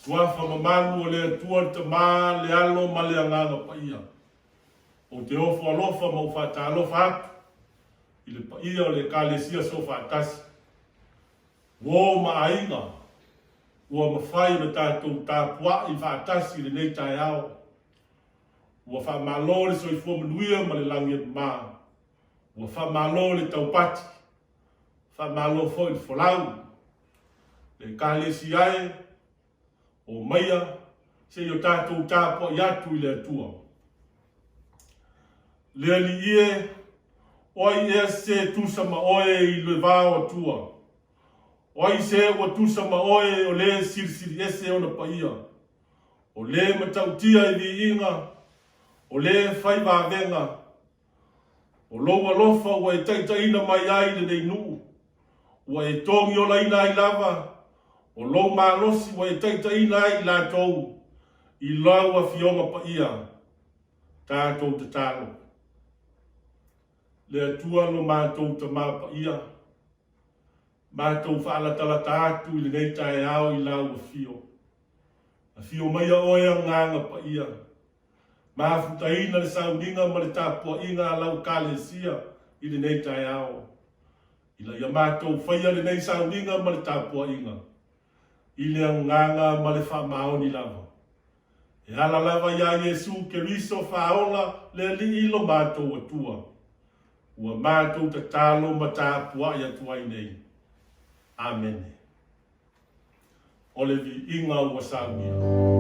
Suafa mamalu o le Atua le Tama, le Alo ma le Agaga Paia. Ou te ofo alofa ma ou faatalofa atu i le paia o le Ekalesia Soofaatasi, uo ma aiga ua mafai ona tatou tapuai faatasi i lenei taeao. Ua faamalo le soifua manuia ma le lagi e mama. Ua faamalo le taupati, faamalo foi le folau. Le Ekalesia e, omaia se i o tatou tapuai atu i le Atua. Le Alii e, o ai ea se tusa ma oe i le va o Atua? O ai se ua tusa ma oe o le silisili ese ona paia? O le matautia i viiga, o le fai vavega, O lou alofa ua e taitaiina mai ai lenei nuu, ua e togiolaina ai lava, o lou malosi ua e taitaiina ai i latou i lau Afioga Paia. Tatou tatalo. Le Atua lo matou Tama Paia, matou faalatalata atu i lenei taeao i lau Afio. Afio maia oe Agaga Paia, Mafutaina le sauniga ma le tapuaiga a lau Ekalesia i lenei taeao, ina ia matou faia lenei sauniga ma le tapuaiga i le agaga ma le faamaoni lava. E ala lava iā Iesu Keriso Faaola le Alii lo matou Atua, ua matou tatalo ma tapuai atu ai nei. Amene. O le viiga ua saunia.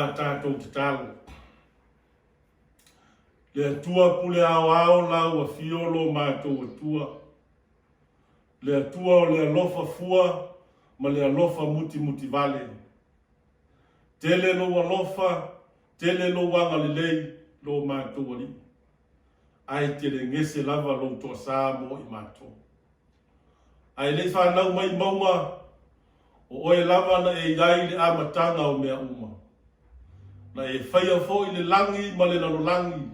a tatou tatalo. Le Atua pule aoao lau afio lo matou Atua. Le Atua o le alofa fua ma le alofa mutimutivale. Tele lou alofa, tele lou agalelei lo matou Alii. Ae telegese lava lou toasa mo i matou. Ae le i fanau mai mauga, o oe lava na e i ai le amataga o mea uma. Na e faia foi le lagi ma le lalolagi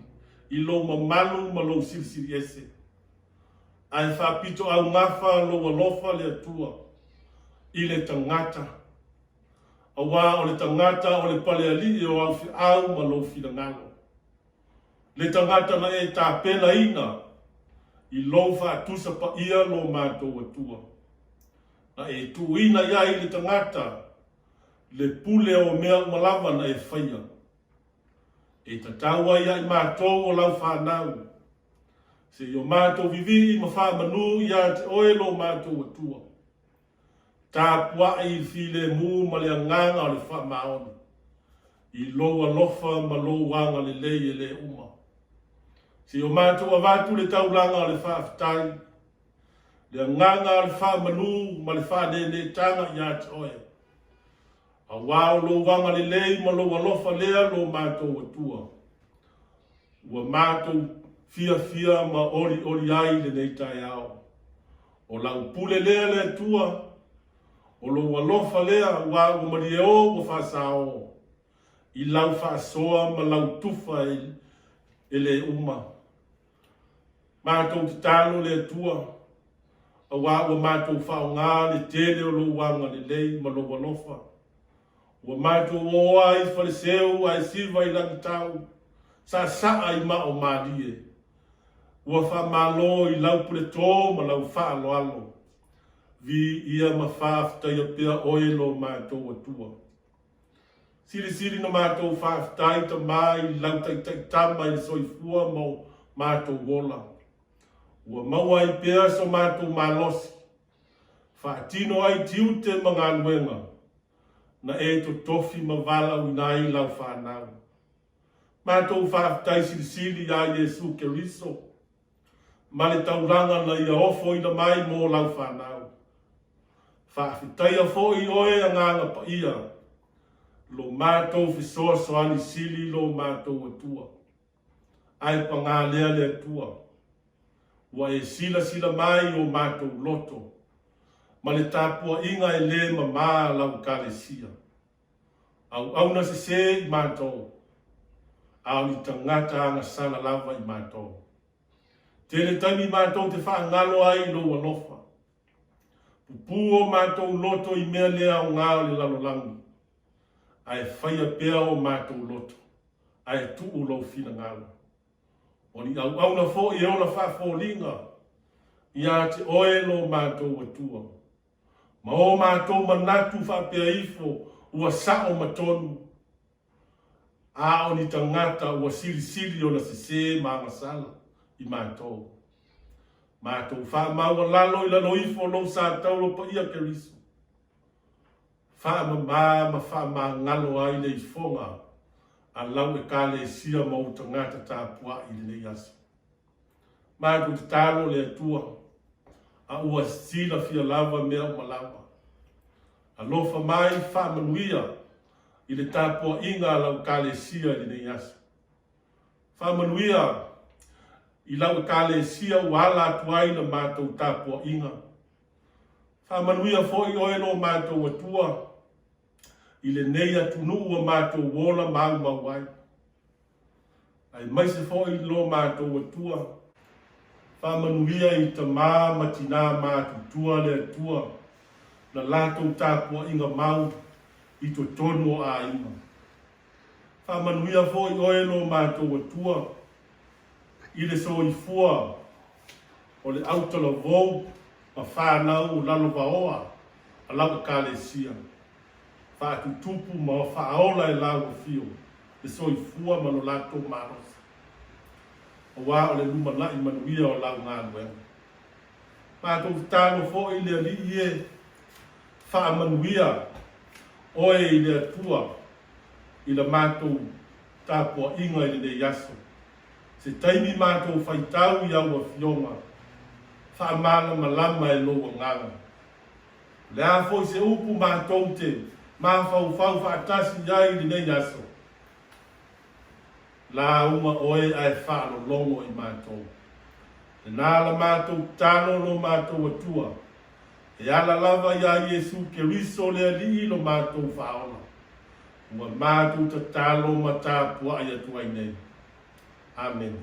i lou mamalu ma lou silisiliese. Ae faapitoaugafa lou alofa le Atua i le tagata, aua o le tagata o le palealii o au feau ma lou finagalo. Le tagata na e tapenaina i lou faatusa paia lo matou Atua. Na e tuuina i ai le tagata le pule o mea uma lava na e faia. E tatau ai ia i matou o lau fanau, se i o matou vivii ma faamanu ia te oe lo matou Atua. Tapuai i le filemu ma le agaga o le faamaoni, i lou alofa ma lou agalelei e le uma. Se i o matou avatu le taulaga o le faafetai, le agaga o le faamanu ma le faaneeneetaga ia te oe, aua o lou agalelei ma lou alofa lea lo matou Atua. Ua matou fiafia ma olioli ai i lenei taeao. O lau pule lea le Atua, o lou alofa lea aua ua malieo ua faasao i lau faasoa ma lau tufa e le uma. Matou tatalo le Atua, aua ua matou faaaoga le tele o lou agalelei ma lou alofa. Ua matou oa i Faleseu ae siva i Lagitau, saasaa i mao malie. Ua faamalo i lau puleto ma lau faaaloalo. Viia ma faafetaia pea oe lo matou Atua. Silisili na matou faafetai Tama i lau taitai tama i le soifua ma o matou ola. Ua maua ai pea so matou malosi Faatino ai tiute ma galuega na e totofi ma valaauina ai lau fanau. Matou faafetai silisili iā Iesu Keriso ma le taulaga na ia ofoina mai mo lau fanau. Faafetaia foi oe Agaga Paia, lo matou fesoasoani sili lo matou Atua. Ae pagā lea le Atua, ua e silasila mai i o matou loto ma le tapuaiga e lē mamā a lau Ekalesia. Auauna sesē i matou, a o ni tagata agasala lava i matou. Tele taimi matou te faagalo ai i lou alofa. Pupū o matou loto i mea le aoga o le lalolagi, ae faia pea o matou loto, ae tuu lou finagalo. O ni auauna foi e ola faafoliga ia te oe lo matou Atua, ma o matou manatu faapea ifo ua sao ma tonu, a o ni tagata ua silisili ona sesē ma agasala i matou. Matou faamaualalo i lalo ifo lou sa tauro paia Keriso. Faamama ma faamagalo ai le ifoga a lau Ekalesia ma ou tagata tapuai i lenei aso. Matou tatalo le Atua, a ua silafia lava mea uma lava. Alofa mai faamanuia i le tapuaiga a lau Ekalesia i lenei aso. Faamanuia i lau Ekalesia ua ala atu ai la matou tapuaiga. Faamanuia foi oe lo matou Atua i lenei atunuu ua matou ola maumau ai. Aemaise foi lo matou Atua, faamanuia i tama ma tinā matutua le Atua na latou tapuaiga mau i totonu o aiga. Faamanuia foi oe lo matou Atua i le soifua o le autalavou ma fanau lalovaoa a lau Ekalesia, faatutupu ma faaola e lau afio le soifua ma lo latou malosi, aua o le lumanai manuia o lau galuega. Matou tatalo foi le Alii e faamanuia oe i le Atua. i la matou tapuaiga i lenei aso. Se taimi matou faitau i au Afioga, faamalamalama e lou Agaga. O le a foi se upu matou te mafaufau faatasi ai i lenei aso, lauga oe ae faalologo i matou. Lena la matou tatalo lo matou Atua, e ala lava iā Iesu Keriso le Alii lo matou Faaola, ua matou tatalo ma tapuai atu ai nei. Amene.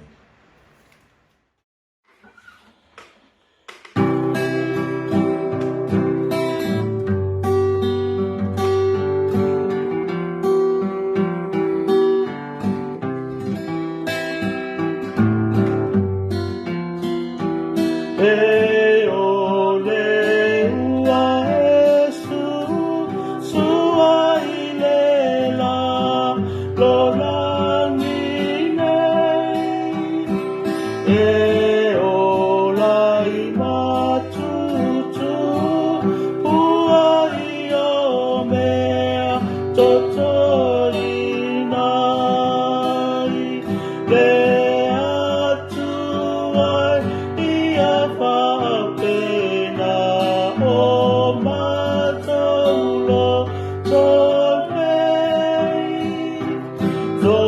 E o le ua e su, sua i le la, lolagi nei. E ola i matutu, pua i o mea totoina ai. Le Atua ia faapena o matou loto nei. Tō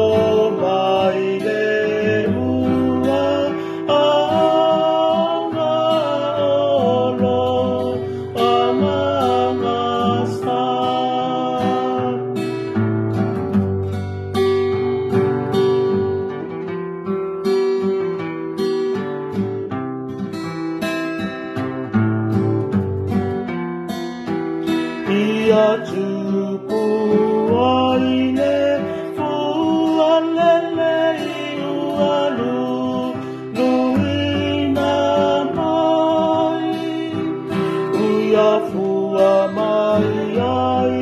mai le ua aoga o lo agaga sa. Ia tupu ai le fua lelei ua luluina mai. Uia fua mai ai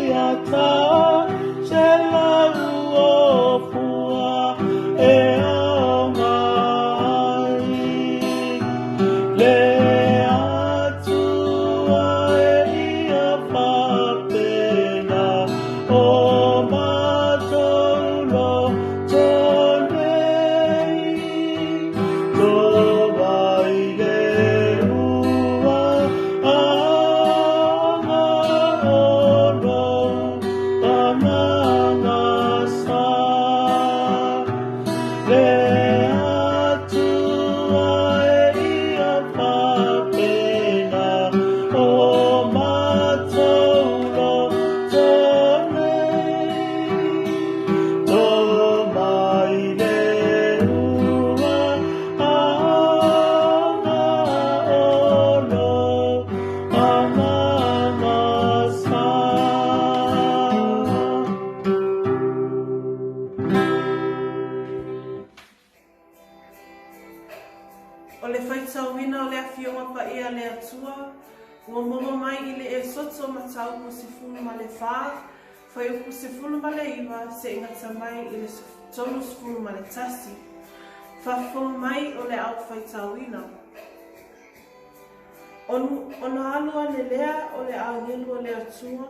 ia ta se lau o fua e aoga ai. Le Atua e ia faapena o matou loto nei. Tō mai le ua aoga o lou agaga sa. Le Atua e ia faapena o matou loto nei. Tō mai le ua aoga o lou agaga sa. O le faitauina o le Afioga Paia a le Atua, ua maua mai i le Esoto Mataupu 14, Fuaiupu 19 seia gata mai i le 31. Faafofoga mai o le au faitauina. Ona alu ane lea o le agelu a le Atua,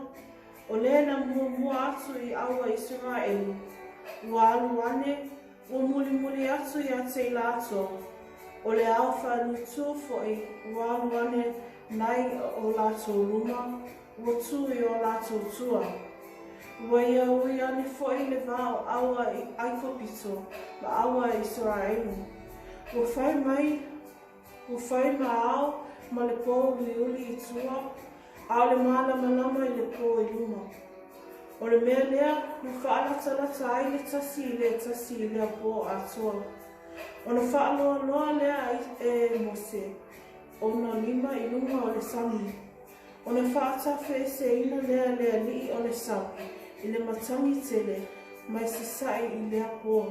O le na muamua atu i au a Isaraelu, ua alu ane, ua mulimuli atu ia te i latou, o le ao faalutū foi ua alu ane nai o latou luma, ua tū i o latou tua. Ua ia ui ane foi le va o au a Aikopito ma au a Isaraelu. Ua fai mai, Ua fai ma ao ma le pō uliuli i tua, a o le mālamalama i le pō i luma. O le mea lea na faalatalata ai le tasi i le tasi i lea pō atoa. Ona faaloaloa lea e Mose ona lima i luga o le sami, ona faatafeeseina lea le alii o le sami i le matagi tele mai sasae i lea pō.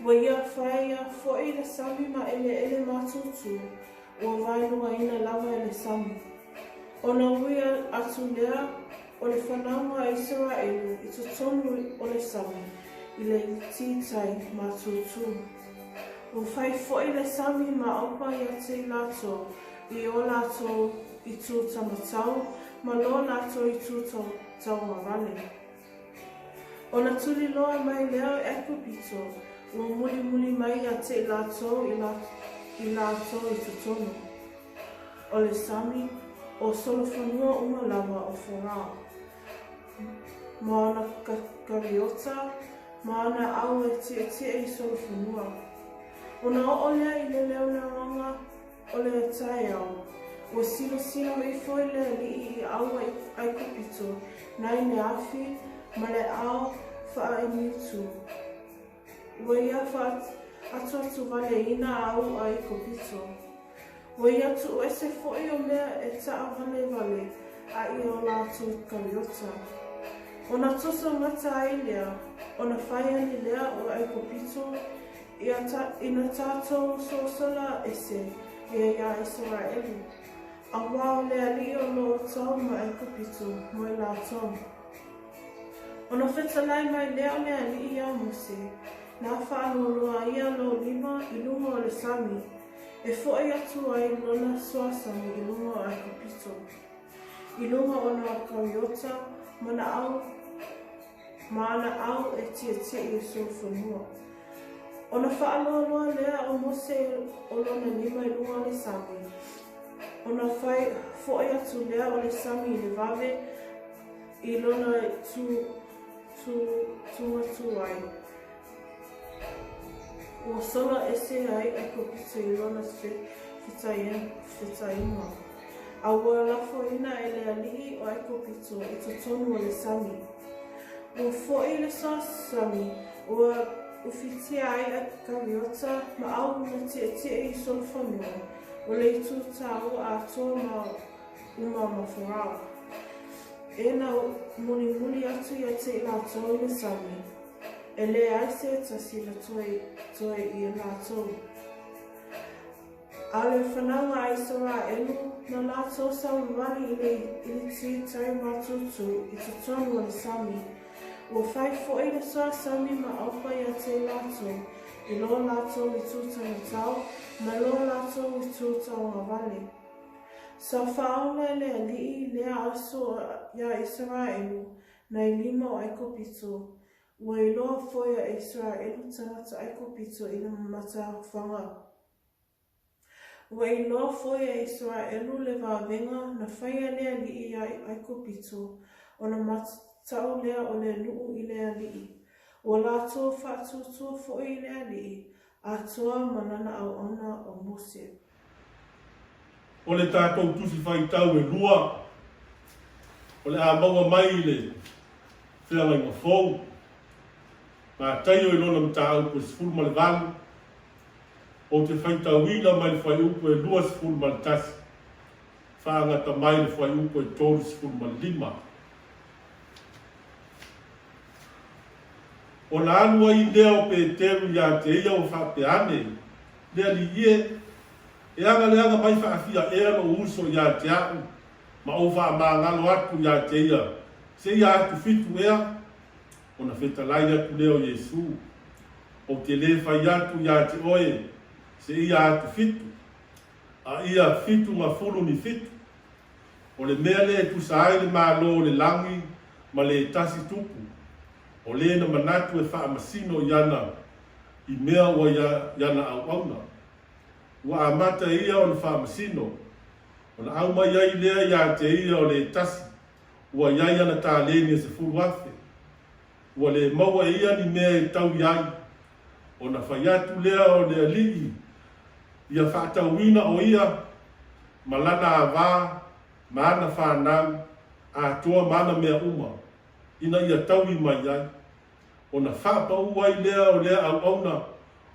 Ua ia whaia foi le sami ma eleele matutu, ua waeluaina lava e le sami. Ona ui atu lea o le whanauga a Isaraelu i totonu o le sami i le iti tai matutu. Ua fai foi le sami ma opa ia te i latou i o latou itu tamatau ma lo latou itu taugavale. Ona tuliloa mai lea o Aikupito, ua mulimuli mai ia te i latou i i latou i totonu o le sami, o solofanua uma lava o Farao, ma ona kariota, ma ana au e tietie i solofanua. Ona oo lea i le leoleoga o le taeao, ua silasila ifo i le alii i aua Aikupito nai le afi ma le ao faainiutu. Ua ia faaatuatuvaleina au Aikupito. Ua ia tuuese foi o mea e taavalevale ai o latou kariota. Ona toso gata ai lea, ona fai ane lea o Aikupito ina tatou sosola ese ia iā Isaraelu, auā o le Alii o lo o tau ma Aikupito mo i latou. Ona fetalai mai lea o le Alii iā Mose, Na faaloaloa ia lou lima i luga o le sami, e foʻi atu ai lona suasami i luga o Aikupito, i luga o nā kariota ma nā au ma ana au e tietie i solofanua. Ona faaloaloa lea o Mose o lona lima i luga o le sami, ona fai foʻi atu lea o le sami i le wawe i lona tu, tu, tu ai. Ua sola ese ai Aikupito i lona fetaiga, a ua lafoina e le alii o Aikupito i totonu o le sami. Ua foʻi le sami, ua ufitia ai kariota ma au na tietie i solofanua o le itu taua atoa ma uma ma Farao. E na mulimuli atu ia te i latou i le sami, e leai se tasi na toe toe ia latou. A le whanau a Isaraelu, na latou saumawali i le, i le ti tai matutu i totonu o le sami. Ua fai foʻi le suasami ma aupa ia te i latou, i lo latou itu taumatau ma lo latou itu taugawale. Sa faaola e le Alii lea aso iā Isaraelu nai lima o Aikupito, ua iloa foi a Isaraelu tagata Aikupito i le matafaga. Ua iloa foi e Isaraelu le vavega na faia le Alii iā Aikupito, ona matau lea o le luu i le Alii. Ua latou faatuatua foi i le Alii, atoa ma lana auauna o Mose. O le tatou Tusi Faitau e lua, o le a maua mai i le Feagaiga Fou, Mataio i lona mataupu e 18, ou te faitauina mai le fuaiupu e 21, faagata mai le fuaiupu e 35. Ona alu ai lea o Peteru iā te ia ua faapea ane, Le Alii e, e aga leaga mai faafia ea lou uso iā te aʻu, ma ou faamagalo atu iā te ia, seia atu fitu ea? Ona fetalai atu lea o Iesu, Ou te lē fai atu iā te oe, seia atu fitu, a ia fitu gafulu ni fitu. O le mea lea e tusa ai le Malo o le lagi ma le tasi tupu, o le na manatu e faamasino i ana i mea ua i ana auauna. Ua amata e ia ona faamasino, ona aumai ai lea iā te ia o le tasi ua i ai ana taleni e 10,000. Ua le maua e ia ni mea e taui ai, ona fai atu lea o le alii ia faatauina o ia ma lana ava ma ana fanau atoa ma ana mea uma, ina ia taui mai ai. Ona faapaū ai lea o lea auauna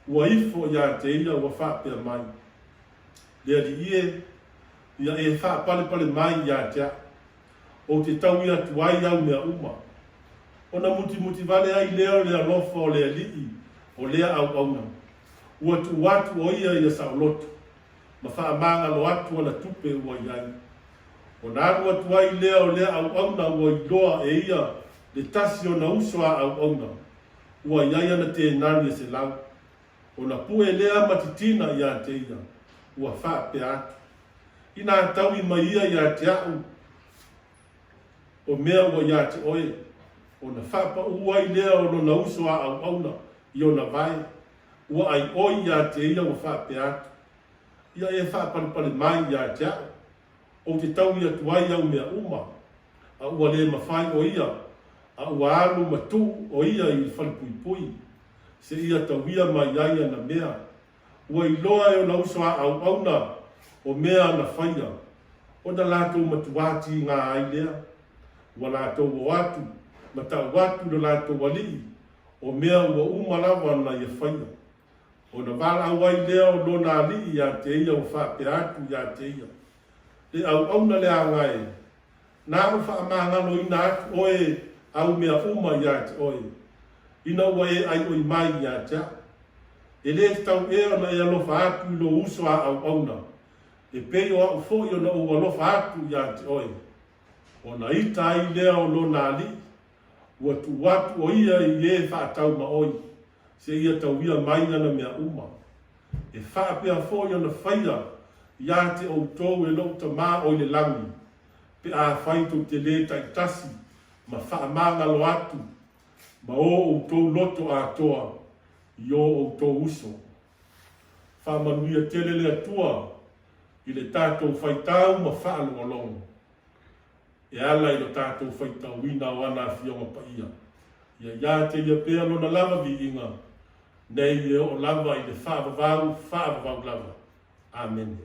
ua ifo iā te ia ua faapea mai, Le alii e, ia e faapalepale mai iā te aʻu, ou te taui atu ai au mea uma. Ona mutimuti vale ai lea o le alofa o le alii o lea auauna, ua tuu atu o ia ia saoloto, ma faamagalo atu ana tupe ua i ai. Ona alu atu ai lea o lea auauna ua iloa e ia le tasi ona uso a auauna, ua i ai ana tenari e 100. Ona pue lea ma titina iā te ia, ua faapea atu, Inā taui mai ia iā te aʻu, o mea ua iā te oe. Ona faapaū ai lea o lona uso a auauna i ona vae, Ua ʻai ʻoe iā te ia ua faapea atu, Ia e faapalepale mai iā te aʻu, ou te taui atu ai au mea uma, a ua lē mafai ʻo ia, a ua alu ma tuʻu ʻo ia i le falepuipui, seia tauia mai ai ana mea. Ua iloa e ona uso a auauna o mea ana faia, ona latou matuā tīgā ai lea. Ua latou o atu, ma tau atu i lo latou alii, o mea ua uma lava ona ia faia. Ona valaau ai lea o lona alii iā te ia ua faapea atu iā te ia, Le auauna leaga e, naʻu faamagaloina atu oe au mea uma iā te oe, ina ua e ʻaiʻoi mai iā te aʻu. E lē tatau ea ona e alofa atu i lou uso a auauna, e pei o aʻu foʻi ona ou alofa atu iā te oe. Ona ita ai lea o lona alii, ua tuu atu ʻo ia i e faataumaoi, seia tauia mai ana mea uma. E faapea foi ona faia iā te ʻoutou e loʻu Tamā o i le lagi, pe afai tou te lē taitasi ma faamagalo atu ma ō ʻoutou loto atoa i ō ʻoutou uso. Faamanuia tele le Atua i le tatou faitau ma faalogologo. E ala i lo tatou faitauina o ana Afioga Paia, ia iā te ia pea lona lava viiga, nei e oo lava i le faavavau faavavau lava. Amene.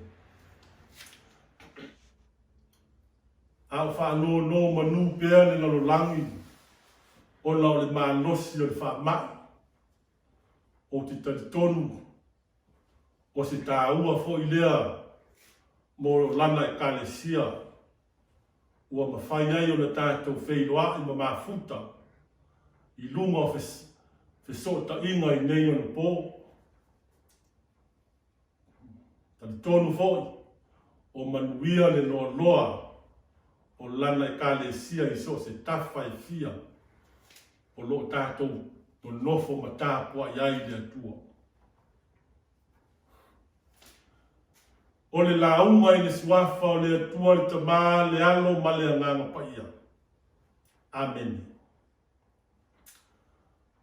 A o faanonomanu pea le lalolagi ona o le malosi o le faamai, ou te talitonu o se taua foi lea mo lana Ekalesia ua mafai ai ona tatou feiloai ma mafuta i luga o fesootaiga i nei ona po. Talitonu foi o manuia le loaloa o lana Ekalesia i so o se tafa e fia o lo o tatou nonofo ma tapuai ai i le Atua. O le lauga i le Suafa o le Atua le Tama, le Alo ma le Agaga Paia. Amene.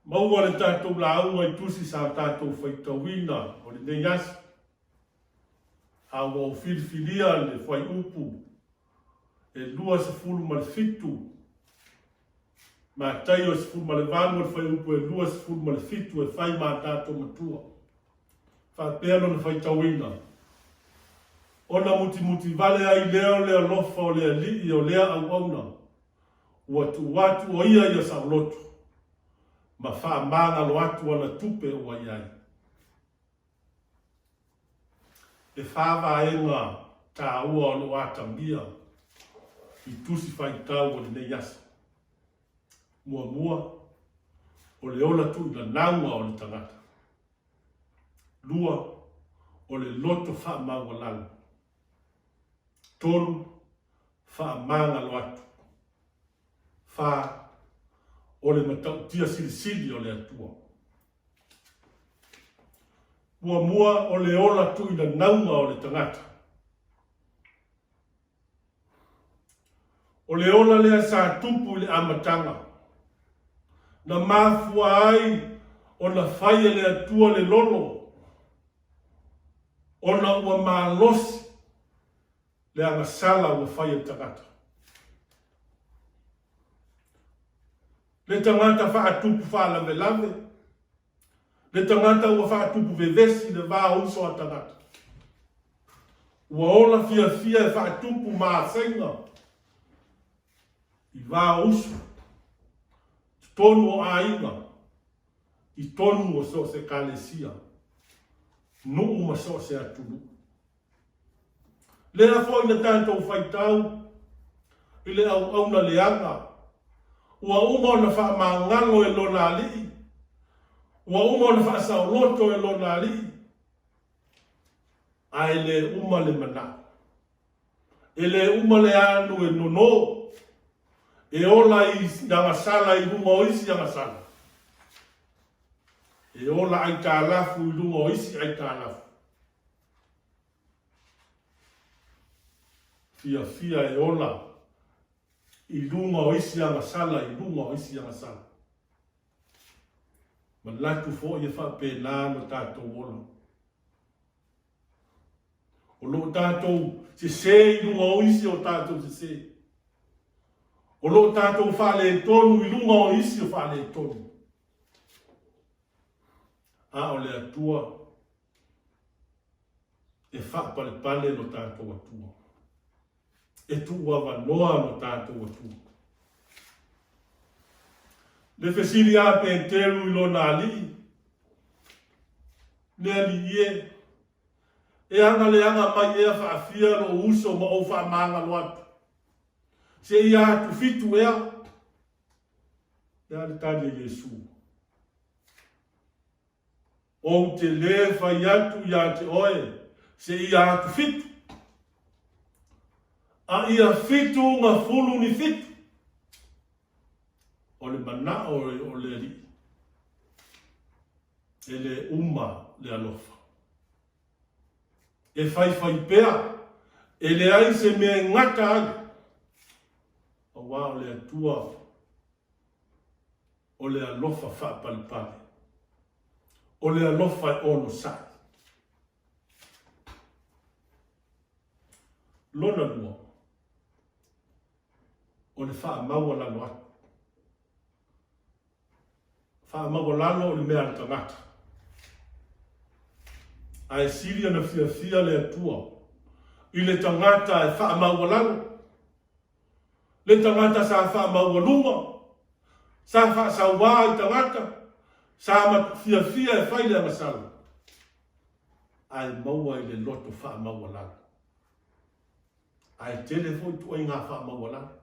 Maua le tatou lauga i tusi sa tatou faitauina o lenei aso, a ua ou filifilia le fuaiupu e 27 Mataio 18 o le fuaiupu e 27 e fai ma tatou matua. Faapea lona faitauina, Ona mutimuti vale ai lea o le alofa o le Alii o lea auauna, ua tuu atu o ia ia saoloto, ma faamagalo atu ana tupe ua i ai. E whā vaega tāua o lo o atagia i tusi faitau o lenei aso. Muamua, o le ola tuuinanauga o le tagata. Lua, o le loto faamaualalo. Tolu, faamagalo atu. Whā, o le matautia silisili o le Atua. Muamua, o le ola tuuinanauga o le tagata. O le ola lea sa tupu i le amataga, na mafua ai ona fai e le Atua le lolo, ona ua malosi le agasala ua fai e le tagata. Le tagata faatupu faalavelave, le tagata ua faatupu vevesi le va o uso a tagata. Ua ola fiafia e faatupu masaiga i va o uso, totonu o aiga, i tonu o so o se ekalesia, nuu ma so o se atunuu. Lea foi na tatou faitau i le auauna leaga, ua uma ona faamagalo e lona alii, ua uma ona faasaoloto e lona alii, ae le uma le manao. E le uma le alu e nono, e ola i agasala i luga o isi agasala. E ola aitalafu i luga o isi aitalafu. Fiafia e ola i luga o isi agasala i luga o isi agasala. Manatu foi e faapena lo tatou ola. O lo o tatou sesē i luga o isi o tatou sesē. O lo o tatou faaletonu i luga o isi o faaletonu. A o le Atua e faapalepale lo tatou Atua. E tuuavanoa lo tatou Atua. Le fesili a Peteru i lona alii, Le alii e, e agaleaga mai ea faafia lou uso ma ou faamagalo atu, seia atufitu ea? Le a le tali a Iesu? Ou te lē fai atu iā te oe seia atufitu, a ia fitu gafulu ni fitu. O le manaʻo o le Alii, e lē uma le alofa. E faifai pea, e leai se mea e gata ai, auā o le Atua o le alofa faapalepale, o le alofa e onosai. Lona lua, o le faamaualalo atu. Faamaualalo o le mea a le tagata. Ae sili ona fiafia le Atua i le tagata e faamaualalo. Le tagata sa faamaualuga, sa faasauā i tagata, sa fiafia e fai le agasala, ae maua i le loto faamaualalo. Ae tele foi ituaiga faamaualalo.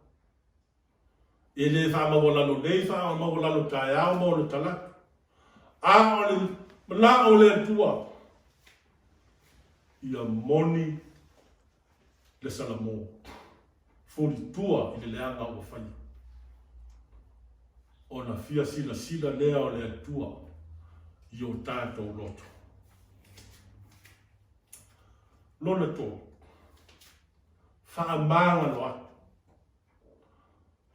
E le faamaualalo nei, faamaualalo taeao ma ona talaatu. A o le manao o le Atua, ia moni le Salamo, fulitua i le leaga ua faia. Ona fia silasila lea o le Atua i o tatou loto. Lona tolu, faamagalo atu.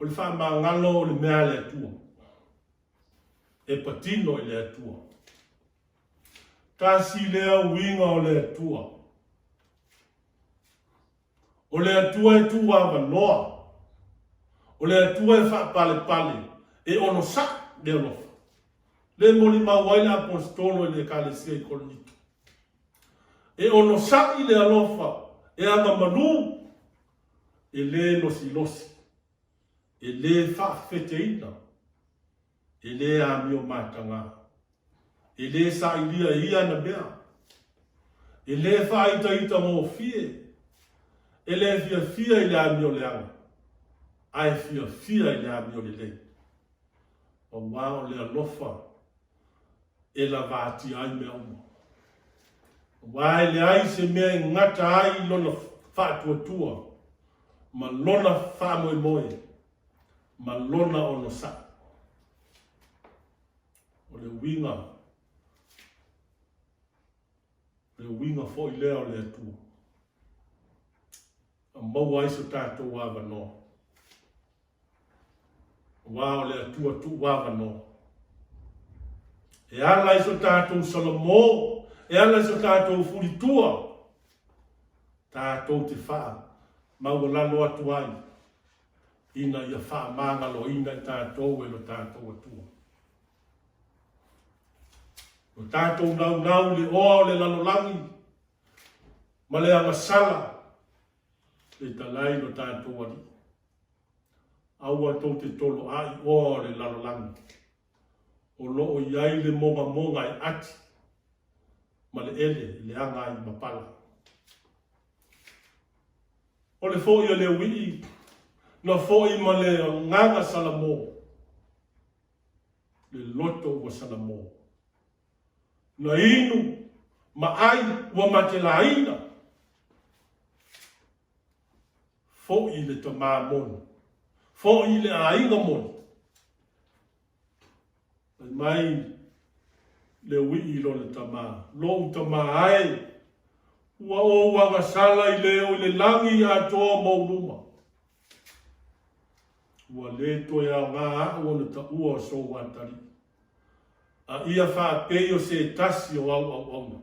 O le faamagalo o le mea a le Atua. E patino i le Atua. Tasi lea uiga o le Atua. O le Atua e tuuavanoa. O le Atua e faapalepale, e onosai le alofa. Le molimau ai le Aposetolo i le Ekalesia i Korinito. E onosai le alofa, e agamalu, e lē losilosi, e lē faafefeteina, e lē amio matagā, e lē sailia e ia ana mea, e lē faaitaitagofie, e lē fiafia i le amio leaga, ae fiafia i le amio lelei. Auā o le alofa e lavatia ai mea uma. Auā e leai se mea e gata ai i lona faatuatua ma lona faamoemoe ma lona onosai. O le uiga, le uiga foi lea o le Atua. A maua ai so tatou avanoa. Aua o le Atua tuuavanoa. E ala i so tatou Salamo, e ala i so tatou fulitua, tatou te faamaualalo atu ai ina ia faamagaloina i tatou e lo tatou Atua. Lo tatou naunau i le oa o le lalolagi ma le agasala, le talai lo tatou Alii. Aua tou te toloai oa o le lalolagi, o lo o i ai le mogamoga e ati ma le ele e leaga ai ma pala. O le foi a Leuii, na foi ma le agaga Salamo, le loto ua Salamo. Na inu ma ai ua matelaina. Foi le tamā moni. Foi le aiga moni. Fai mai le uii i lona tamā, Lou tamā ae, ua ou agasala i le o i le lagi atoa ma ou luma. Ua lē toe aogā aʻu ona taʻua o sou atalii, a ia faapei o se tasi o au auauna.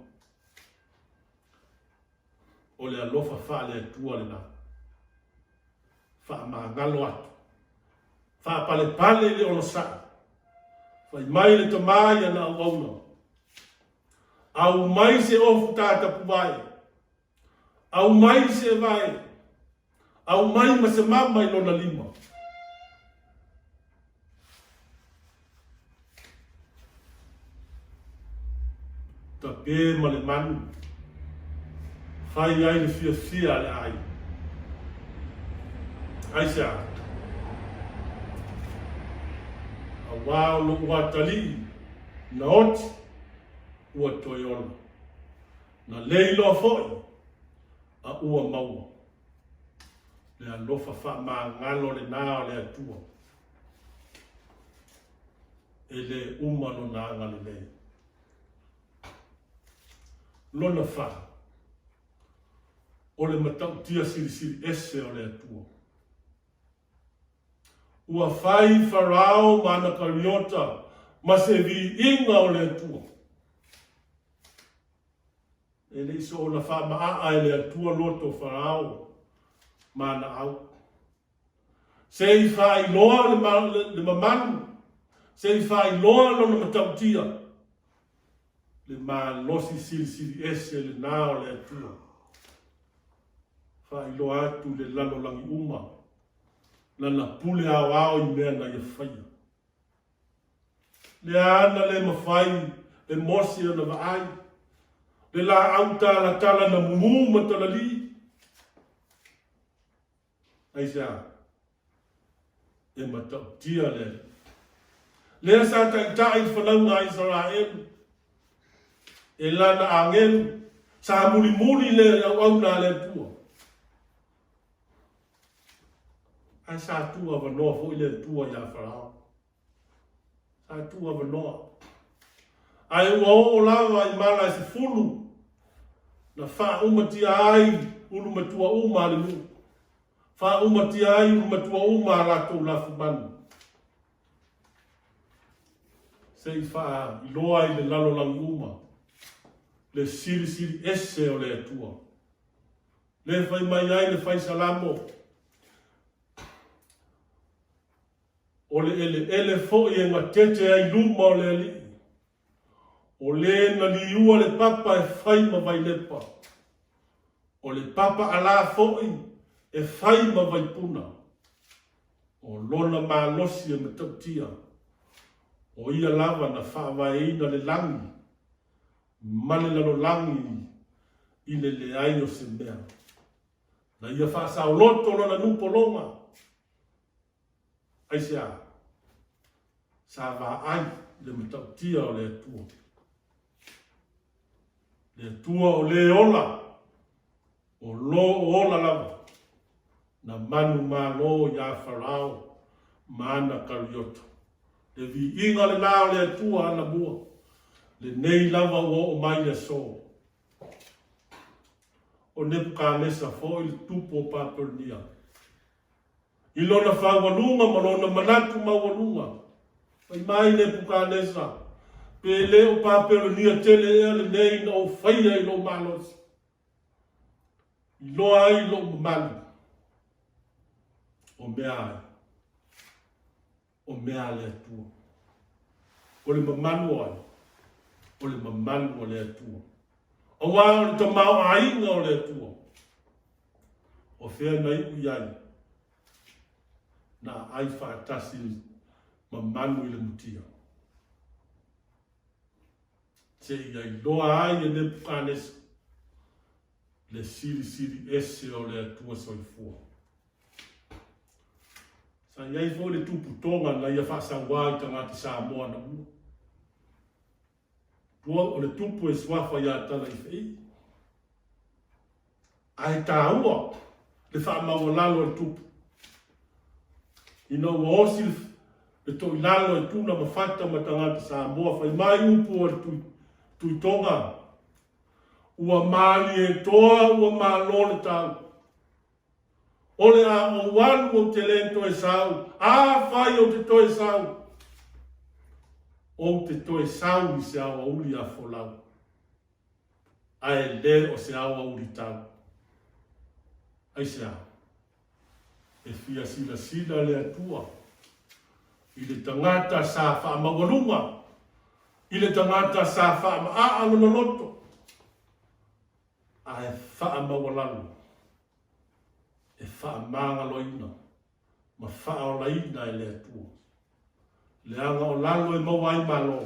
O le alofa faale-Atua lenā. Faamagalo atu. Faapalepale i le onosai. Fai mai le tamā i ana auauna, Aumai se ofu tatapuvae. Aumai se vae. Aumai ma se mama i lona lima. Tape ma le manu. Fai ai le fiafia a le aiga. Aisea? Auā o lou atalii na oti, ua toe ola. Na leiloa foi a ua maua. Le alofa faamagalo lenā o le Atua. E lē uma lona agalelei. Lona fa, o le matautia silisili ese o le Atua. Ua fai Farao ma ana kariota ma se viiga o le Atua. E le i soona faamaaa e le Atua loto o Farao ma ana au. Se i faailoa le mamalu, se i faailoa lona matautia, le malosi silisili ese lenā o le Atua. Faailoa atu i le lalolagi uma lana pule aoao i mea na ia faia. Lea na le mafai e Mose ona vaai, le laau talatala na mumu ma talalii. Aisea? E matautia le Alii. Lea sa taitai i fanauga a Isaraelu, e lana agelu, sa mulimuli le auauna a le Atua. Ae sa tuu avanoa foi le Atua iā Farao. Sa tuu avanoa. Ae ua oo lava i mala e sefulu na faaumatia ai ulu matua uma a le nuu, faaumatia ai ulu matua uma a latou lafumanu, se i faailoa i le lalolagi uma le silisili ese o le Atua. Le fai mai ai le fai Salamo, O le eleele foi e gatete ai luma o le Alii, o le na liua le papa e fai ma vailepa, o le papa alā foi e fai ma vaipuna, o lona malosi e matautia, o ia lava na faavaeina le lagi ma le lalolagi i le leai o se mea. Na ia faasaoloto lona nupologa. Aisea? Sa vaai i le matautia o le Atua. Le Atua o le ola, o lo o ola lava, na manumalo iā Farao ma ana kariota. Le viiga lenā o le Atua anamua, lenei lava ua oo mai le aso. O Nepukanesa foi le tupu o Papelonia. I lona faualuga ma lona manatu maualuga, fai mai Nepukanesa, Pe le o Papelonia tele ea lenei na ou faia i lou malosi, iloa ai lou mamalu, o mea ai, o mea a le Atua. O le mamalu o ai? O le mamalu o le Atua. Auā o le tamaoaiga o le Atua. O fea na iu i ai? Na aai faatasi ma manu i le mutia. Seia iloa ai e Nepukanesa le silisili ese o le Atua soifua. Sa i ai foi le tupu Toga na ia faasauā i tagata Samoa anamua. Tua o le tupu e suafa iā Talaifeii. Ae tāua le faamaualalo a le tupu. Ina ua osi le toilalo e Tuna ma Fata ma tagata Samoa fai mai upu a le Tui Toga, Ua malie toa ua malo le tau. O le a ou alu ou te le toe sau, afai ou te toe sau, ou te toe sau i se aoauli a folau, ae le o se aoauli tau. Aisea? E fia silasila le Atua i le tagata sa faamaualuga, i le tagata sa faamaaa lona loto, ae faamaualalo, e faamagaloina ma faaolaina e le Atua. Leaga o lalo e maua ai malo,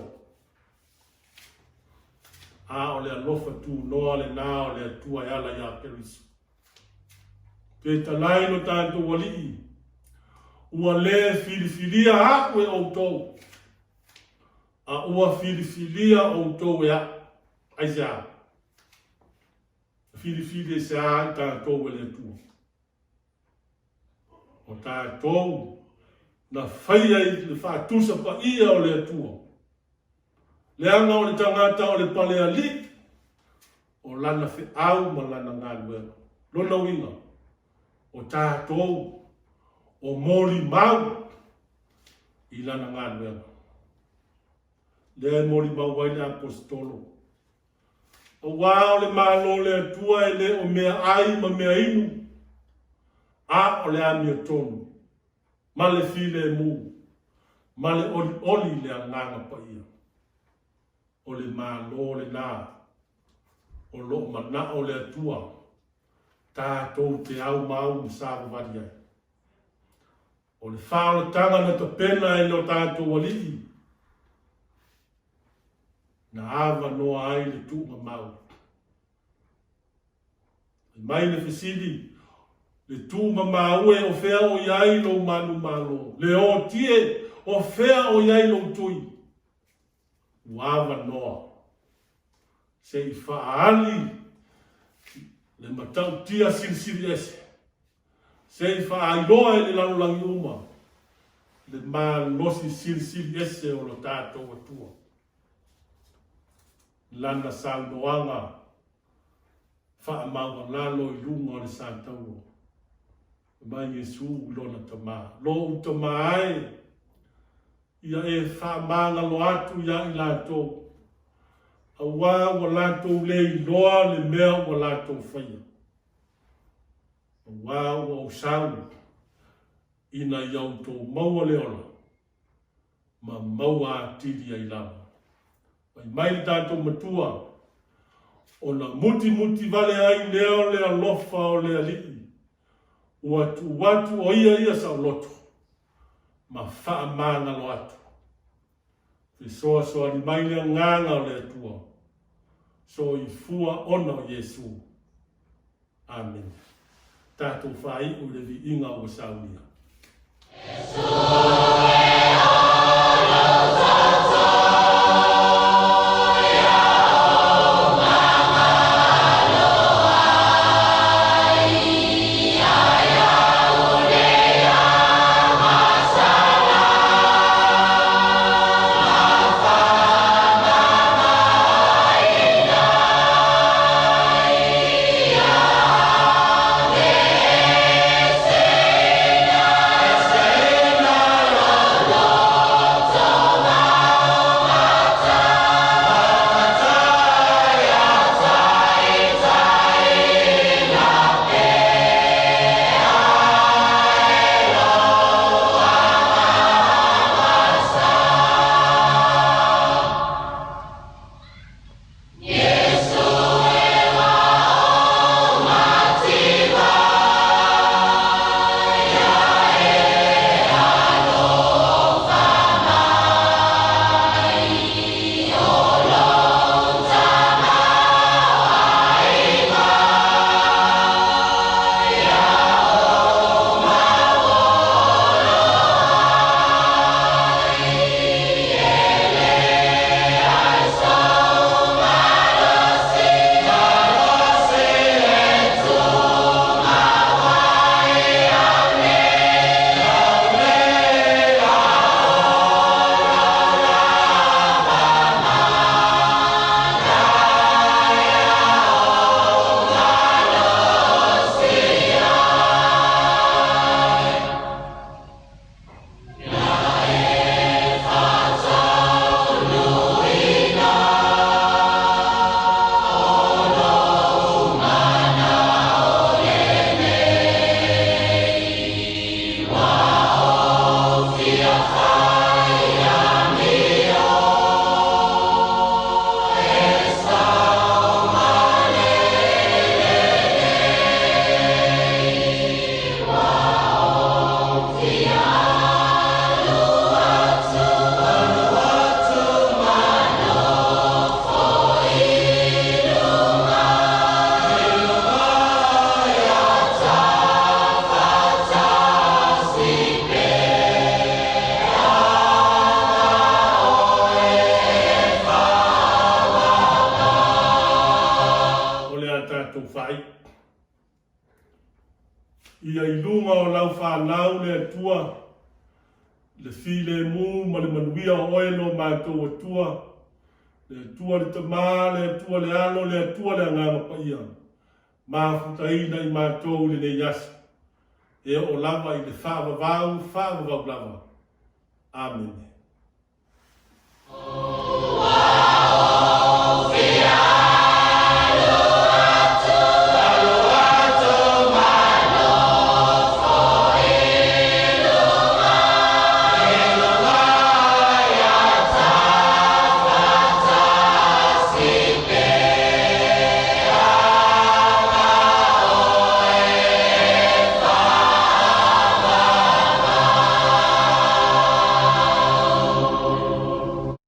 a o le alofa tunoa lena o le Atua e ala iā Keriso. Fetalai lo tatou Alii, ua le filifilia a'u e outou, a ua filifilia outou e a'u. Aisea? Na filifili aisea i tatou e le Atua? O tatou na faia i le faatusa paia o le Atua. Leaga o le tagata o le palealii, o lana feau ma lana galuega. Lona uiga, o tatou o molimau i lana galuega. Lea e molimau ai le Aposetolo. Aua o le Malo o le Atua e le o meaai ma meainu, a o le amiotonu, ma le filemu, ma le olioli i le Agaga Paia. O le Malo lena o lo o manao le Atua tatou te aumau ma savavali ai. O le faaolataga na tapena e lo tatou Alii, na avanoa ai le tuugamau. Fai mai le fesili, Le tuugamau e, o fea o i ai lou manumalo? Le oti e, o fea o i ai lou tui? Ua avanoa se i faaali le matautia silisili ese. Se i faailoa i le lalolagi uma le malosi silisili ese o lo tatou Atua. Lana saunoaga faamaualalo i luga o le satauro. Fai mai Iesu i lona Tama, Lou Tama e, ia e faamagalo atu iā i latou, auā ua latou le iloa le mea ua latou faia. Aua ua ou sau ina ia outou maua le ola, ma maua atili ai lava. Fai mai le tatou Matua, ona mutimuti vale ai lea o le alofa o le Alii, ua tuu atu o ia ia saoloto, ma faamagalo atu. Fesoasoani mai le Agaga o le Atua, soifua ona o Iesu. Amene. Tatou faaiu i le viiga ua saunia. Ia i luga o lau fanau le Atua, le filemu ma le manuia o oe lo matou Atua, le Atua le Tama, le Atua le Alo, le Atua le Agaga Paia, mafutaina i matou i lenei aso, e oo lava i le faavavau, faavavau lava. Amene.